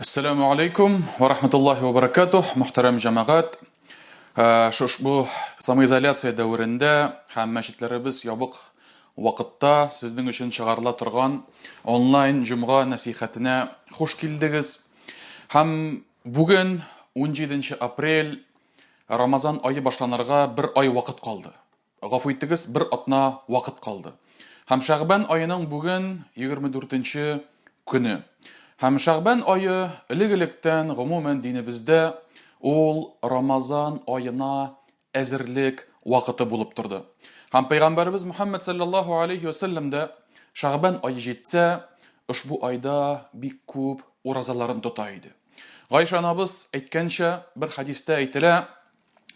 Ассаламу алейкум ва рахматуллахи ва баракатух, мөхтәрәм җәмәгать. Э, Шушбу самоизоляция дәверендә һәм мәчетләребез ябык вакытта сезнең өчен чыгарыла торган онлайн җомга нәсихәтенә хуш килдегез. Һәм бүген 17 апрель Рамазан ае башланырга бер ай вакыт калды. Гафу итегез, бер атна вакыт калды. Һәм Шәгъбән аеның бүген 24 нче көне. Һәм Шәгъбән ае элек-электән гомумән динебездә ул Рамазан аена әзерлек вакыты булып торды. Һәм пәйгамбәребез Мөхәммәд саллаллаһу алейхи ва сәлләм дә Шәгъбән ае җитсә, ошбу айда бик күп уразаларын тота иде. Гайшә анабыз әйткәнчә, бер хәдистә әйтелә,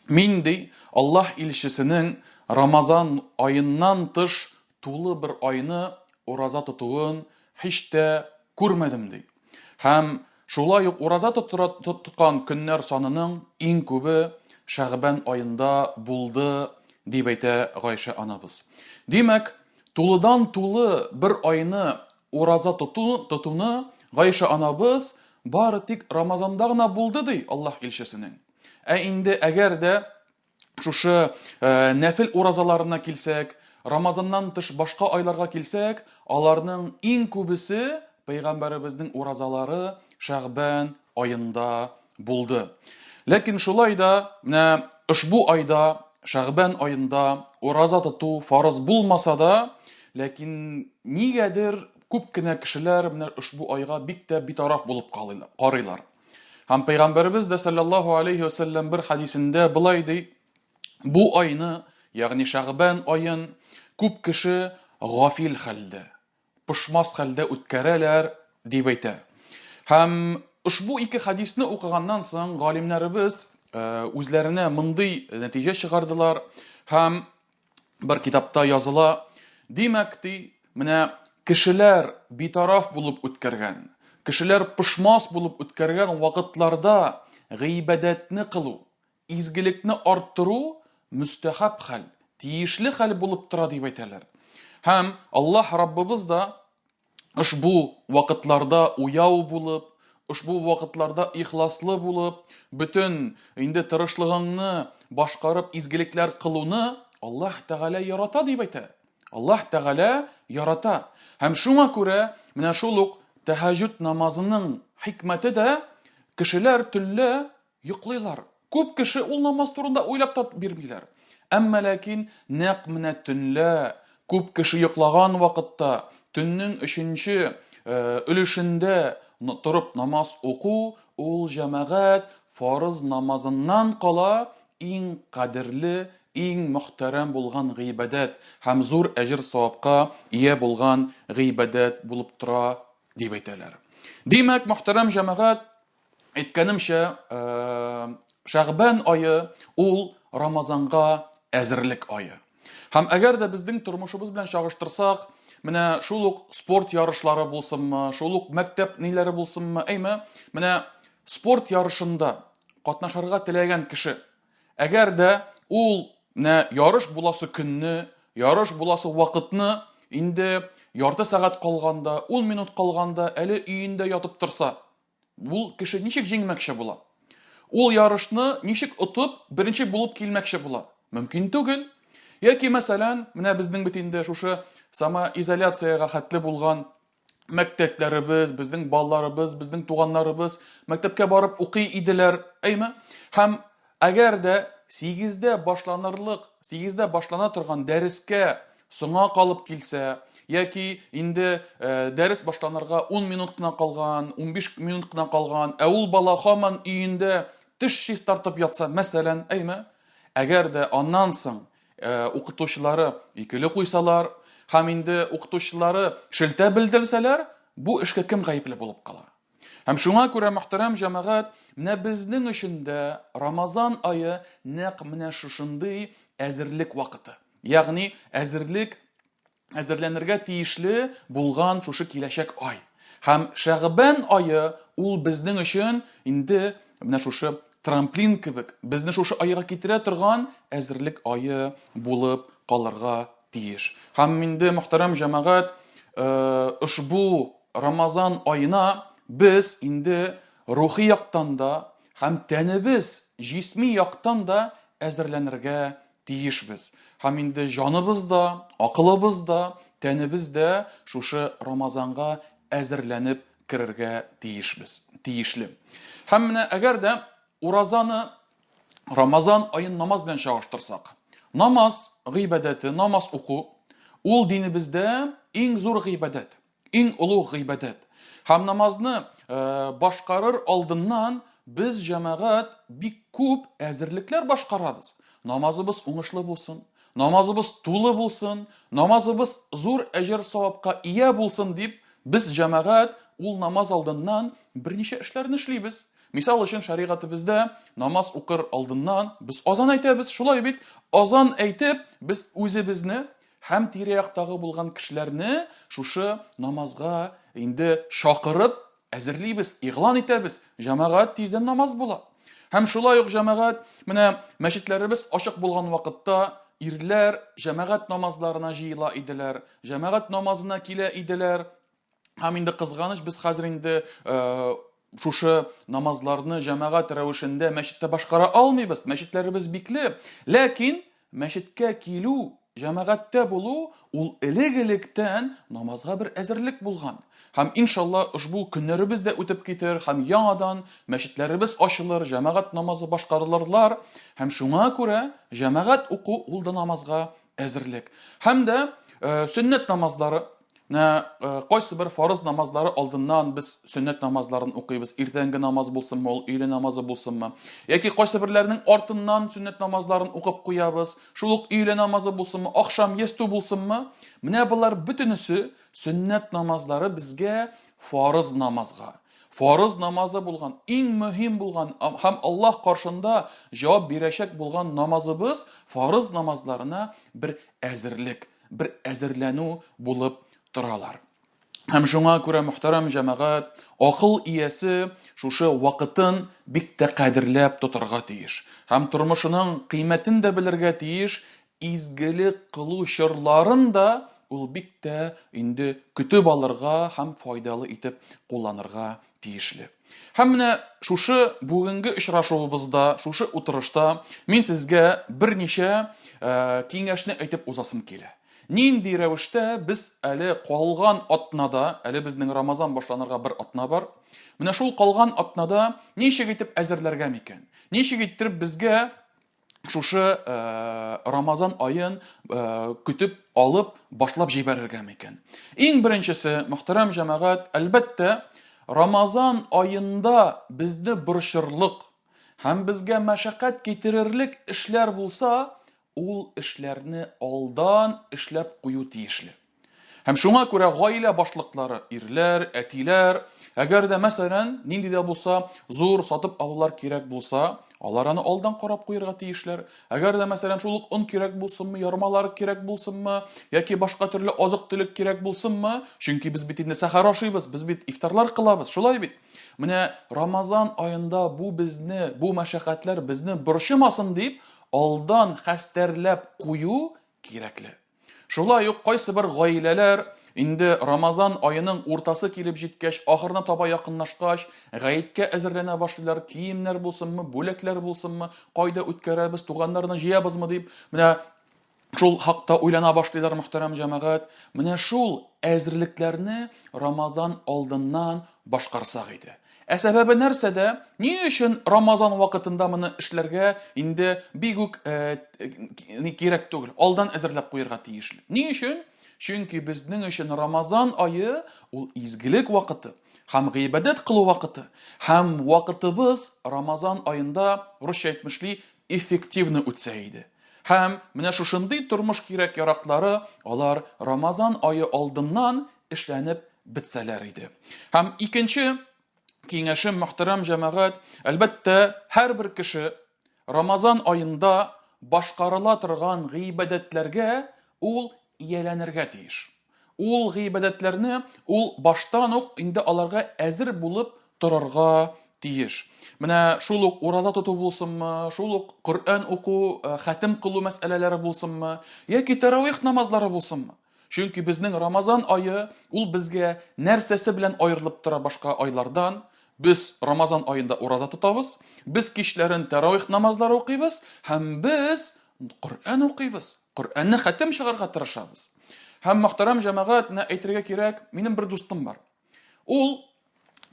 Мин, ди, Аллаһ илчесенең Рамазан аеннан тыш тулы бер айны ураза тотуын һич тә күрмәдем, ди. Һәм шулай ук ураза тоткан көннәр санының иң күбе Шәгъбән аенда булды, дип әйтә Гайшә анабыз. Димәк, тулыдан тулы бер айны ураза тоту, тотуны Гайшә анабыз бары тик Рамазанда гына булды, ди Аллаһ илчесенең. Ә инде әгәр дә шушы э, нәфил уразаларына килсәк, Рамазаннан тыш башка айларга килсәк, аларның иң күбесе пәйгамбәребезнең уразалары Шәгъбән аенда булды. Ләкин шулай да менә ошбу айда, Шәгъбән аенда ураза тоту фарыз булмаса да, ләкин нигәдер күп кенә кешеләр менә ошбу айга бик тә битараф булып карыйлар. Һәм пәйгамбәребез дә саллаллаһу алейхи ва сәлләм бер хадисендә былай ди: Бу айны, ягъни Шәгъбән аен күп кеше гафил хәлдә, пошмас хәлдә үткәрәләр, дип әйтә. Һәм ошбу ике хадисне укыганнан соң галимнәребез э, үзләренә мондый нәтиҗә чыгардылар һәм бер китапта языла, димәк, ди, менә кешеләр битараф булып үткәргән, кешеләр пошмас булып үткәргән вакытларда гыйбадәтне кылу, изгелекне арттыру мөстәхәб хәл, тиешле хәл булып тора дип әйтәләр. Һәм Аллаһ Раббыбыз да ошбу вакытларда уяу булып, ошбу вакытларда ихласлы булып, бөтен инде тырышлыгыңны башкарып изгелекләр кылуны Аллаһ Тәгалә ярата дип әйтә. Аллаһ Тәгалә ярата. Һәм шуңа күрә менә шул ук тәһәҗҗүд намазының хикмәте дә кешеләр төнлә Йоклыйлар. Күп кеше ул намаз турында уйлап та бирмиләр. Әмма ләкин нәкъ менә төнлә, күп кеше йоклаган вакытта, төннең өченче э, өлешендә торып намаз уку, ул җәмәгать фарыз намазыннан кала иң кадерле, иң мөхтәрәм булган гыйбадәт һәм зур әҗер-савапка ия булган гыйбадәт булып тора, дип әйтәләр. Димәк, мөхтәрәм җәмәгать, Әйткәнемчә, э, Шәгъбән ае ул Рамазанга әзерлек ае. Һәм әгәр дә безнең тормышыбыз белән чагыштырсак, менә шул ук спорт ярышлары булсынмы, шул ук мәктәп ниләре булсынмы, әйме, менә спорт ярышында катнашырга теләгән кеше, әгәр дә ул менә ярыш буласы көнне, ярыш буласы вакытны инде ярты сәгать калганда, 10 минут калганда әле өендә ятып торса, Ул кеше ничек җиңмәкче була? Ул ярышны ничек отып, беренче булып килмәкче була? Мөмкин түгел. Яки, мәсәлән, менә безнең бит инде шушы самоизоляциягә хәтле булган мәктәпләребез, безнең балаларыбыз, безнең туганнарыбыз мәктәпкә барып укый иделәр, әйме? Һәм Әгәр дә сигездә башланырлык, сигездә башлана торган дәрескә соңа калып килсә, яки инде э, дәрес башланырга 10 минут кына калган, 15 минут кына калган, ә ул бала һаман өендә теш чистартып ятса, мәсәлән, әйме? Әгәр дә аннан соң э, укытучылары икеле куйсалар һәм инде укытучылары шелтә белдерсәләр, бу эшкә кем гаепле булып кала? Һәм шуңа күрә, мөхтәрәм җәмәгать, менә безнең өчен дә Рамазан ае нәкъ менә шушындый әзерлек вакыты. Ягъни әзерлек әзерләнергә тиешле булган шушы киләчәк ай. Һәм Шәгъбән ае ул безнең өчен инде менә шушы трамплин кебек, безне шушы айга китерә торган әзерлек ае булып калырга тиеш. Һәм инде, мөхтәрәм җәмәгать, э, ошбу Рамазан аена без инде рухи яктан да һәм тәнебез җисми яктан да әзерләнергә тиешбез. Һәм инде җаныбыз да, акылыбыз да, тәнебез дә шушы Рамазанга әзерләнеп керергә тиешбез, тиешле. Һәм менә әгәр дә уразаны Рамазан аен намаз белән чагыштырсак, намаз гыйбадәте, намаз уку, ул динебездә иң зур гыйбадәт. Иң олуг гыйбадәт. Һәм намазны э, башкарыр алдыннан без җәмәгать бик күп әзерлекләр башкарабыз. Намазыбыз уңышлы булсын, намазыбыз тулы булсын, намазыбыз зур әҗер савапка ия булсын дип, без җәмәгать ул намаз алдыннан берничә эшләрне эшлибез. Мисал өчен, шәригатебездә намаз укыр алдыннан без азан әйтәбез, шулай бит? Азан әйтеп, без үзебезне Һәм тирә-яктагы булган кешеләрне шушы намазга инде чакырып әзерлибез, игълан итәбез. Җәмәгать тиздән намаз була. Һәм шулай ук җәмәгать, менә мәчетләребез ачык булган вакытта ирләр җәмәгать намазларына җыела иделәр, җәмәгать намазына килә иделәр. Һәм инде кызганыч, без хәзер инде э, шушы намазларны җәмәгать рәвешендә мәчеттә башкара алмыйбыз. Мәчетләребез бикле. Ләкин мәчеткә килү, җәмәгатьтә булу ул элек-электән намазга бер әзерлек булган. Һәм иншалла ошбу көннәребез дә үтеп китер һәм яңадан мәчетләребез ачылыр, җәмәгать намазы башкарылырлар. Һәм шуңа күрә җәмәгать уку ул да намазга әзерлек. Һәм дә э, сөннәт намазлары Менә э, кайсы бер фарыз намазлары алдыннан без сөннәт намазларын укыйбыз. Иртәнге намаз булсынмы, ул өйлә намазы булсынмы? Яки кайсы берләренең артыннан сөннәт намазларын укып куябыз. Шул ук өйлә намазы булсынмы, ахшам, ястү булсынмы? Менә болар бөтенесе сөннәт намазлары безгә фарыз намазга. Фарыз намазы булган, иң мөһим булган һәм Аллаһ каршында җавап бирәчәк булган намазыбыз фарыз намазларына бер әзерлек. бер әзерләнү булып торалар. Һәм шуңа күрә, мөхтәрәм җәмәгать, акыл иясе шушы вакытын бик тә кадерләп тотарга тиеш. Һәм тормышының кыйммәтен дә белергә тиеш, изгелек кылу чорларын да ул бик тә инде көтеп алырга һәм файдалы итеп кулланырга тиешле. Һәм менә шушы бүгенге очрашуыбызда, шушы утырышта мин сезгә берничә э, киңәшне әйтеп узасым килә. Нинди рәвештә без әле калган атнада, әле безнең Рамазан башланырга бер атна бар. Менә шул калган атнада ничек итеп әзерләргә микән? Ничек иттереп безгә шушы э, Рамазан аен э, көтеп алып башлап җибәрергә микән? Иң беренчесе, мөхтәрәм җәмәгать, әлбәттә, Рамазан аенда безне борчырлык һәм безгә мәшәкать китерерлек эшләр булса, ул эшләрне алдан эшләп кую тиешле. Һәм шуңа күрә гаилә башлыклары, ирләр, әтиләр, әгәр дә, мәсәлән, нинди дә булса зур сатып алулар кирәк булса, алар аны алдан карап куярга тиешләр. Әгәр дә, мәсәлән, шул ук он кирәк булсынмы, ярмалар кирәк булсынмы, яки башка төрле азык-төлек кирәк булсынмы, чөнки без бит инде сәхәр ашыйбыз, без бит ифтарлар кылабыз, шулай бит? Менә Рамазан аенда бу безне, бу мәшәкатьләр безне борчымасын дип, алдан хәстәрләп кую кирәкле. Шулай ук кайсыбер гаиләләр инде Рамазан аеның уртасы килеп җиткәч, ахырына таба якынлашкач, гаеткә әзерләнә башлыйлар, киемнәр булсынмы, бүләкләр булсынмы, кайда үткәрәбез, туганнарны җыябызмы дип, менә шул хакта уйлана башлыйлар, мөхтәрәм җәмәгать. Менә шул әзерлекләрне Рамазан алдыннан башкарсак иде. Ә сәбәбе нәрсәдә? Ни өчен Рамазан вакытында моны эшләргә инде бик үк э, кирәк түгел, алдан әзерләп куярга тиешле? Ни өчен? Чөнки безнең өчен Рамазан ае ул изгелек вакыты һәм гыйбадәт кылу вакыты. Һәм вакытыбыз Рамазан аенда, русча әйтмешли, эффективно үтсә иде. Һәм менә шушындый тормыш кирәк-яраклары алар Рамазан ае алдыннан эшләнеп бетсәләр иде. Һәм икенче киңәшем, мөхтәрәм җәмәгать, әлбәттә, һәрбер кеше Рамазан аенда башкарыла торган гыйбадәтләргә ул ияләнергә тиеш. Ул гыйбадәтләрне ул баштан ук инде аларга әзер булып торырга тиеш. Менә шул ук ураза тоту булсынмы, шул ук Коръән уку, э, хәтем кылу мәсьәләләре булсынмы, яки тәравих намазлары булсынмы. Чөнки безнең Рамазан ае ул безгә нәрсәсе белән аерылып тора башка айлардан? Без Рамазан аенда ураза тотабыз, без кичләрен тәравих намазлары укыйбыз һәм без Коръән укыйбыз. Коръәнне хәтем чыгарга тырышабыз. Һәм мөхтәрәм җәмәгать, менә әйтергә кирәк, минем бер дустым бар. Ул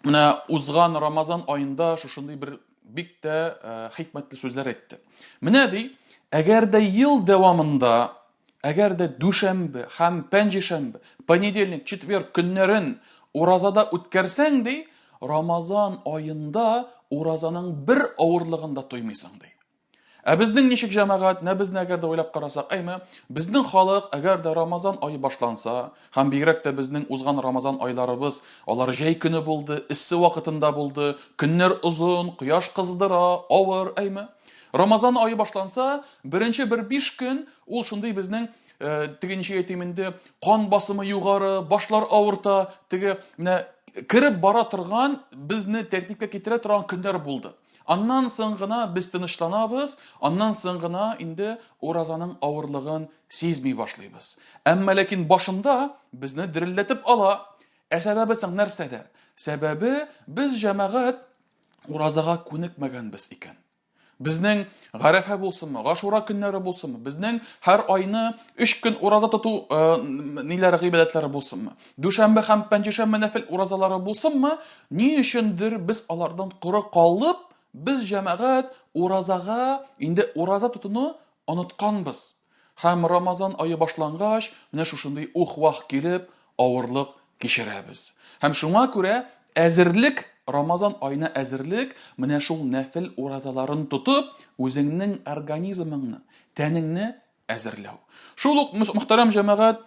менә узган Рамазан аенда шушындый бер бик тә э, хикмәтле сүзләр әйтте. Менә ди, әгәр дә ел дәвамында, әгәр дә дүшәмбе һәм пәнҗешәмбе, понедельник, четверг көннәрен уразада үткәрсәң ди, Рамазан аенда уразаның бер авырлыгын да тоймыйсың ди. Ә безнең ничек җәмәгать, менә безне әгәр дә уйлап карасак, әйме, безнең халык, әгәр дә Рамазан ае башланса, һәм бигрәк тә безнең узган Рамазан айларыбыз, алар җәй көне булды, эссе вакытында булды, көннәр озын, кояш кыздыра, авыр, әйме. Рамазан ае башланса, беренче бер 5 көн ул шундый безнең э, теге ничек әйтим инде, кан басымы югары, башлар авырта, теге менә кереп бара торган, безне тәртипкә китерә торган көннәр булды. Аннан соң гына без тынычланабыз, аннан соң гына инде уразаның авырлыгын сизми башлыйбыз. Әмма ләкин башында безне дерелдәтеп ала. Ә сәбәбе соң нәрсәдә? Сәбәбе без җәмәгать уразага күнекмәгәнбез икән. Безнең Гарәфә булсынмы, Гашура көннәре булсынмы, безнең һәр айны өч көн ураза тоту э, ниләре гыйбадәтләре булсынмы, Дүшәмбе һәм пәнҗешәмбе нәфел уразалары булсынмы, ни өчендер без алардан коры калып, без җәмәгать уразага, инде ураза тотуны онытканбыз. Һәм Рамазан ае башлангач, менә шушындый ух-вах килеп, авырлык кичерәбез. Һәм шуңа күрә әзерлек, Рамазан аена әзерлек, менә шул нәфел уразаларын тотып, үзеңнең организмыңны, тәнеңне әзерләү. Шул ук мөхтәрәм җәмәгать,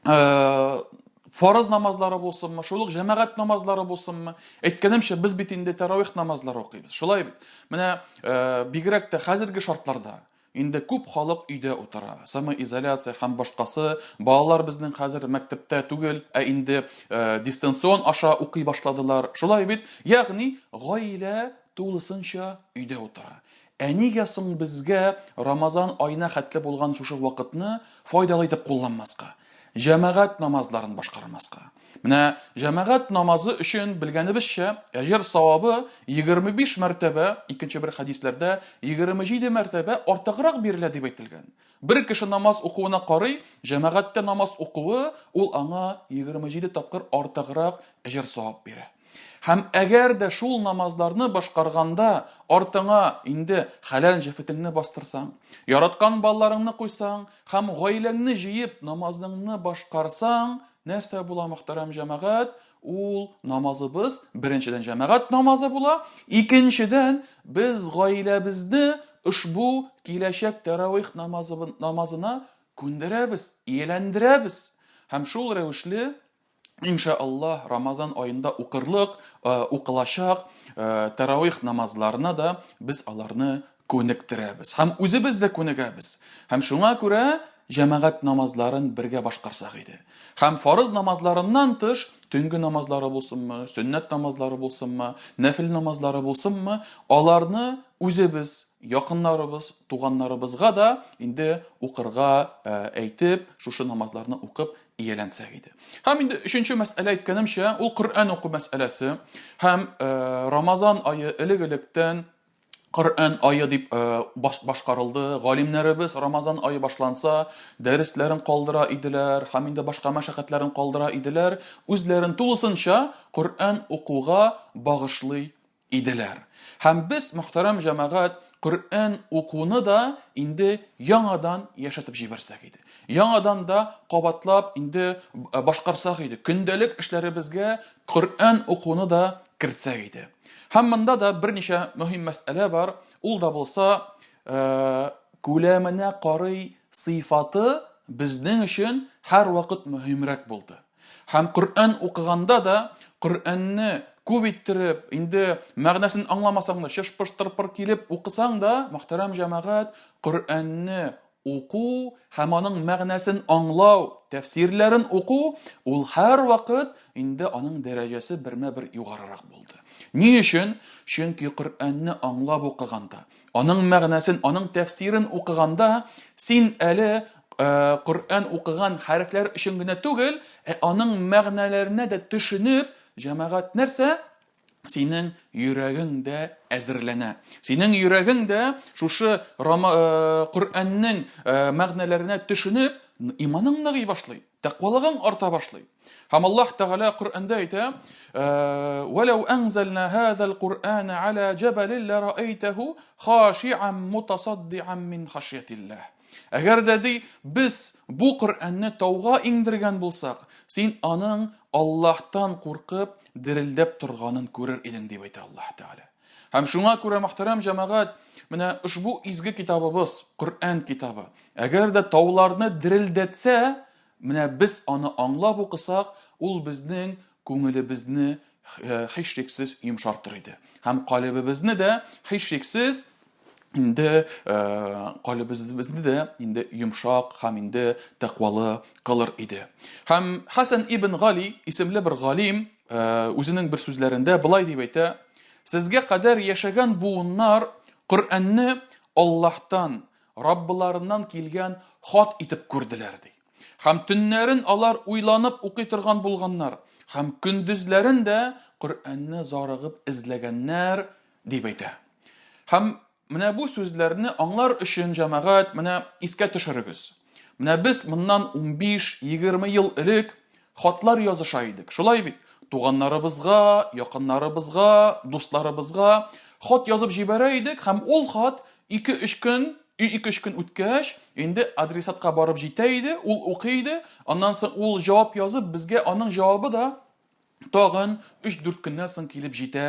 э, фарыз намазлары булсынмы, шул ук җәмәгать намазлары булсынмы, әйткәнемчә, без бит инде тәравих намазлары укыйбыз. Шулай бит. Менә э, бигрәк тә хәзерге шартларда инде күп халык өйдә утыра. Самоизоляция һәм башкасы. Балалар безнең хәзер мәктәптә түгел, ә инде э, дистанцион аша укый башладылар. Шулай бит. Ягъни гаилә тулысынча өйдә утыра. Ә нигә соң безгә Рамазан аена хәтле булган шушы вакытны файдалы итеп кулланмаска? Җәмәгать намазларын башкармаска? Менә җәмәгать намазы өчен белгәнебезчә, әҗер савабы 25 мәртәбә, икенче бер хәдисләрдә 27 мәртәбә артыграк бирелә дип әйтелгән. Бер кеше намаз укуына карый, җәмәгатьтә намаз укуы ул аңа 27 тапкыр артыграк әҗер савап бирә. Һәм әгәр дә шул намазларны башкарганда артыңа инде хәләл җефетеңне бастырсаң, яраткан балаларыңны куйсаң һәм гаиләңне җыеп намазыңны башкарсаң, нәрсә була, мөхтәрәм җәмәгать? Ул намазыбыз беренчедән җәмәгать намазы була, икенчедән без гаиләбезне ошбу киләчәк тәравих намазына күндерәбез, ияләндерәбез. Һәм шул рәвешле Инша Аллаһ, Рамазан аенда укырлык, э, укылачак э, тәравих намазларына да без аларны күнектерәбез. Һәм үзебез дә күнегәбез. Һәм шуңа күрә җәмәгать намазларын бергә башкарсак иде. Һәм фарыз намазларыннан тыш төнге намазлары булсынмы, сөннәт намазлары булсынмы, нәфил намазлары булсынмы, аларны үзебез, якыннарыбыз, туганнарыбызга да инде укырга э, әйтеп, шушы намазларны укып ияләнсәк иде. Һәм инде өченче мәсьәлә әйткәнемчә, ул Коръән уку мәсьәләсе. Һәм э, Рамазан ае элек-электән Коръән ае дип э, башкарылды. Галимнәребез Рамазан ае башланса, дәресләрен калдыра иделәр һәм инде башка мәшәкатьләрен калдыра иделәр. Үзләрен тулысынча Коръән укуга багышлый иделәр. Һәм без, мөхтәрәм җәмәгать, Коръән укуны да инде яңадан яшәтеп җибәрсәк иде. Яңадан да кабатлап инде э, башкарсак иде. Көндәлек эшләребезгә Коръән укуны да кертсәк иде. Һәм монда да берничә мөһим мәсьәлә бар. Ул да булса, э, күләменә карый сыйфаты безнең өчен һәрвакыт мөһимрәк булды. Һәм Коръән укыганда да Коръәнне күп иттереп, инде мәгънәсен аңламасаң да, чыш-пыш тыр-пыр килеп укысаң да, мөхтәрәм җәмәгать, Коръәнне уку һәм аның мәгънәсен аңлау, тәфсирләрен уку, ул һәрвакыт инде аның дәрәҗәсе бермә-бер югарырак булды. Ни өчен? Чөнки Коръәнне аңлап укыганда, Аның мәгънәсен, аның тәфсирен укыганда, син әле э, Коръән укыган хәрефләр өчен генә түгел, ә аның мәгънәләренә дә төшенеп, җәмәгать нәрсә? синең йөрәгең дә әзерләнә. Синең йөрәгең дә шушы Коръәннең мәгънәләренә төшенеп, иманың ныгый башлый, тәкъвалыгың арта башлый. Һәм Аллаһ Тәгалә Коръәндә әйтә: "Вәләү анзална һазал Коръәна аля җәбәлин лараайтаху хашиан мутасаддиан мин хашиятиллаһ." Әгәр дә ди, без бу Коръәнне тауга иңдергән булсак, син аның Аллаһтан куркып дерелдәп торганын күрер идең, дип әйтә Аллаһ Тәгалә. Һәм шуңа күрә, мөхтәрәм җәмәгать, менә ошбу изге китабыбыз, Коръән китабы, әгәр дә тауларны дерелдәтсә, менә без аны аңлап укысак, ул безнең күңелебезне э, һичшиксез йомшартыр иде. Һәм калебебезне дә һичшиксез инде э, калебебезне дә инде йомшак һәм инде тәкъвалы кылыр иде. Һәм Хәсән ибн Гали исемле бер галим э, үзенең бер сүзләрендә былай дип әйтә: Сезгә кадәр яшәгән буыннар Коръәнне Аллаһтан, Раббыларыннан килгән хат итеп күрделәр, ди. Һәм төннәрен алар уйланып укый торган булганнар, һәм көндезләрен дә Коръәнне зарыгып эзләгәннәр, дип әйтә. Һәм менә бу сүзләрне аңлар өчен, җәмәгать, менә искә төшерегез. Менә без моннан 15-20 ел элек хатлар языша идек. Шулай бит? Туганнарыбызга, якыннарыбызга, дусларыбызга хат язып җибәрә идек һәм ул хат 2-3 көн, 2-3 көн үткәч, инде адресатка барып җитә иде, ул укый иде, аннан соң ул җавап язып, безгә аның җавабы да тагын 3-4 көннән соң килеп җитә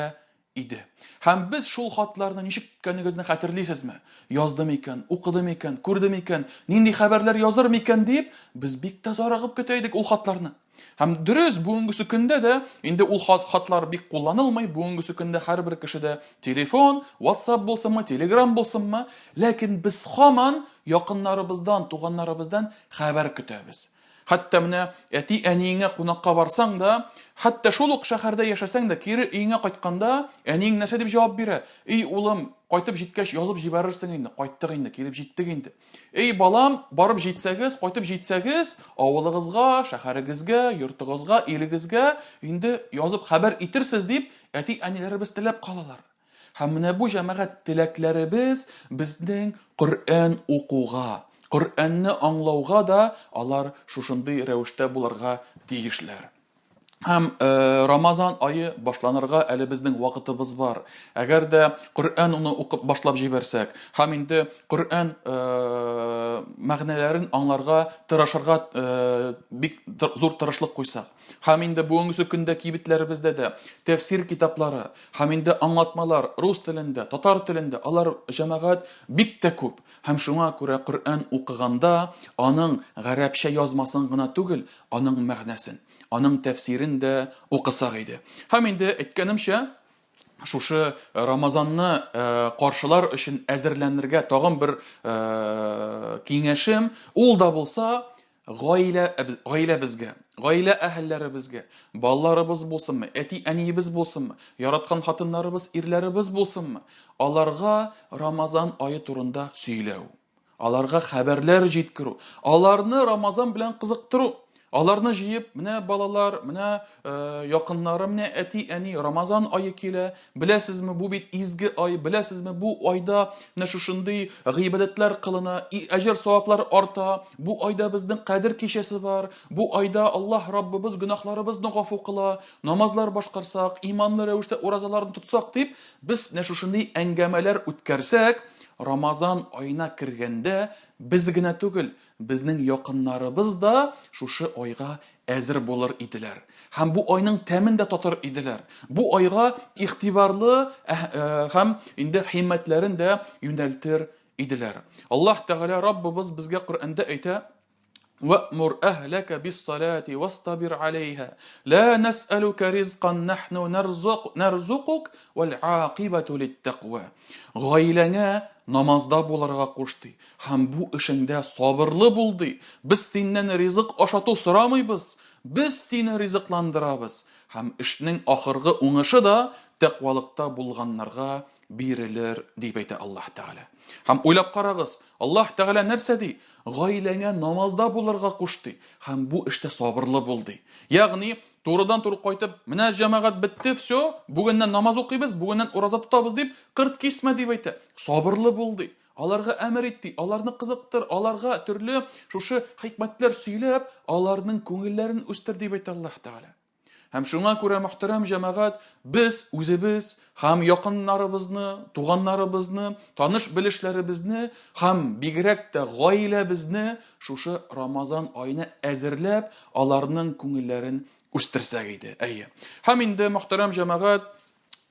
иде. Һәм без шул хатларны ничек көткәнегезне хәтерлисезме? Язды микән, укыды микән, күрде микән, нинди хәбәрләр языр микән дип, без бик тә зарыгып көтә идек ул хатларны. Һәм дөрес, бүгенгесе көндә дә инде ул хат, хатлар бик кулланылмый, бүгенгесе көндә һәрбер кешедә телефон, WhatsApp булсынмы, Telegram булсынмы, ләкин без һаман якыннарыбыздан, туганнарыбыздан хәбәр көтәбез. Хәтта менә әти-әниеңә кунакка барсаң да, хәтта шул ук шәһәрдә яшәсәң дә, кире өеңә кайтканда, әниең нәрсә дип җавап бирә? Эй, улым, кайтып җиткәч язып җибәрерсең инде, кайттык инде, килеп җиттек инде. Эй, балам, барып җитсәгез, кайтып җитсәгез, авылыгызга, шәһәрегезгә, йортыгызга, илегезгә инде язып хәбәр итерсез дип, әти-әниләребез теләп калалар. Һәм менә бу җәмәгать теләкләребез безнең Коръән укуга, Коръәнне аңлауга да алар шушындый рәвештә булырга тиешләр. Һәм э, Рамазан ае башланырга әле безнең вакытыбыз бар. Әгәр дә Коръән уны укып башлап җибәрсәк, һәм инде Коръән э, мәгънәләрен аңларга тырышырга э, бик зур тырышлык куйсак, Һәм инде бүгенге көндә кибетләребездә дә тәфсир китаплары һәм инде аңлатмалар рус телендә, татар телендә, алар җәмәгать бик тә күп. Һәм шуңа күрә Коръән укыганда аның гарәпчә язмасын гына түгел, аның мәгънәсен, аның тәфсирен дә укысак иде. Һәм инде әйткәнемчә, шушы Рамазанны каршылар өчен әзерләнергә тагын бер киңәшем, ул да булса Гаилә, гаиләбезгә, гаилә әһелләребезгә, балаларыбыз булсынмы, әти-әниебез булсынмы, яраткан хатыннарыбыз, ирләребез булсынмы, аларга Рамазан ае турында сөйләү, аларга хәбәрләр җиткерү, аларны Рамазан белән кызыктыру, аларны җыеп, менә балалар, менә э, якыннары, менә әти-әни, Рамазан ае килә, Беләсезме, бу бит изге ай, беләсезме, бу айда менә шушындый гыйбадәтләр кылына, әҗер саваплар арта, бу айда безнең кадер кичәсе бар, бу айда Аллаһ Раббыбыз гөнаһларыбызны гафу кыла, намазлар башкарсак, иманлы рәвештә уразаларны тотсак дип, без менә шушындый әңгәмәләр үткәрсәк, Рамазан аена кергәндә без генә түгел, Безнең якыннарыбыз да шушы айга әзер булыр иделәр. Һәм бу айның тәмен дә татыр иделәр. Бу айга игътибарлы һәм инде химмәтләрен дә юнәлтер иделәр. Аллаһ Тәгалә Раббыбыз безгә Коръәндә әйтә: "Вәмур әһләкә бис-салати вастабир алейха. Ла нас'алука ризкан нахну нарзукук вәл акибату литтаква." Гаиләңә намазда булырга куш ди. Һәм бу эшеңдә сабырлы бул, ди. Без синнән ризык ашату сорамыйбыз, без сине ризыкландырабыз. Һәм эшнең ахыргы уңышы да тәкъвалыкта булганнарга бирелер, дип әйтә Аллаһ Тәгалә. Һәм уйлап карагыз, Аллаһ Тәгалә нәрсә ди? Гаиләңә намазда булырга куш, ди. Һәм бу эштә сабырлы бул, ди. Ягъни, Турыдан-туры кайтып, менә җәмәгать бетте, все, бүгеннән намаз укыйбыз, бүгеннән ураза тотабыз дип, кырт кисмә дип әйтә. Сабырлы бул ди. Аларга әмер ит ди, аларны кызыктыр, аларга төрле шушы хикмәтләр сөйләп, аларның күңелләрен үстер дип әйтә Аллаһ Тәгалә. Һәм шуңа күрә, мөхтәрәм җәмәгать, без үзебез һәм якыннарыбызны, туганнарыбызны, таныш-белешләребезне һәм бигрәк тә гаиләбезне шушы Рамазан аена әзерләп, аларның күңелләрен үстерсәк иде. Әйе. Һәм инде, мөхтәрәм җәмәгать,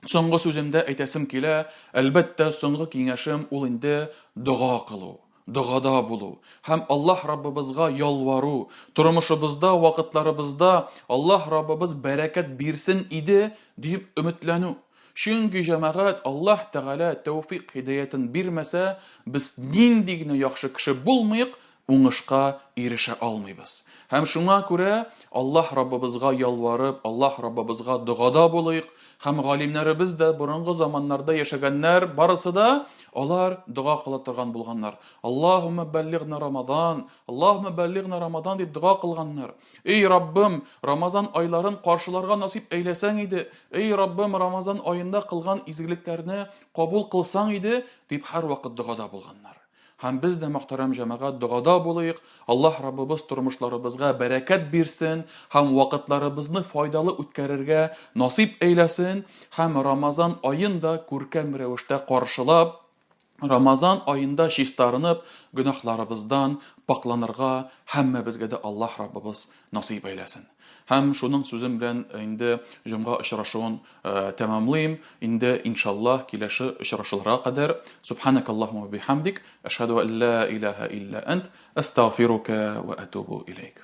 соңгы сүземдә әйтәсем килә, әлбәттә, соңгы киңәшем ул инде дога кылу, догада булу һәм Аллаһ Раббыбызга ялвару, тормышыбызда, вакытларыбызда Аллаһ Раббыбыз бәрәкәт бирсен иде дип өметләнү. Чөнки, җәмәгать, Аллаһ Тәгалә тәүфик һидаятен бирмәсә, без нинди генә яхшы кеше булмыйк, уңышка ирешә алмыйбыз. Һәм шуңа күрә Аллаһ Раббыбызга ялварып, Аллаһ Раббыбызга догада булыйк. Һәм галимнәребез дә борынгы заманнарда яшәгәннәр, барысы да алар дога кыла торган булганнар. Аллаһумма баллигна Рамазан, Аллаһумма баллигна Рамазан дип дога кылганнар. Эй Раббым, Рамазан айларын каршыларга насыйп әйләсәң иде. Эй Раббым, Рамазан аенда кылган изгелекләрне кабул кылсаң иде, дип һәрвакыт догада булганнар. Һәм без дә, мөхтәрәм җәмәгать, догада булыйк, Аллаһ Раббыбыз тормышларыбызга бәрәкәт бирсен һәм вакытларыбызны файдалы үткәрергә насыйп әйләсен һәм Рамазан аен да күркәм рәвештә каршылап, Рамазан аенда чистарынып, гөнаһларыбыздан пакъланырга һәммәбезгә дә Аллаһ Раббыбыз насыйп әйләсен. Һәм шуның сүзем белән инде җомга очрашуын тәмамлыйм. Инде иншаллаһ киләше очрашуларга кадәр субханакаллаһумма бихамдик, әшһәду ан ла илаһа илля ант, астагфирука ва атубу илейк.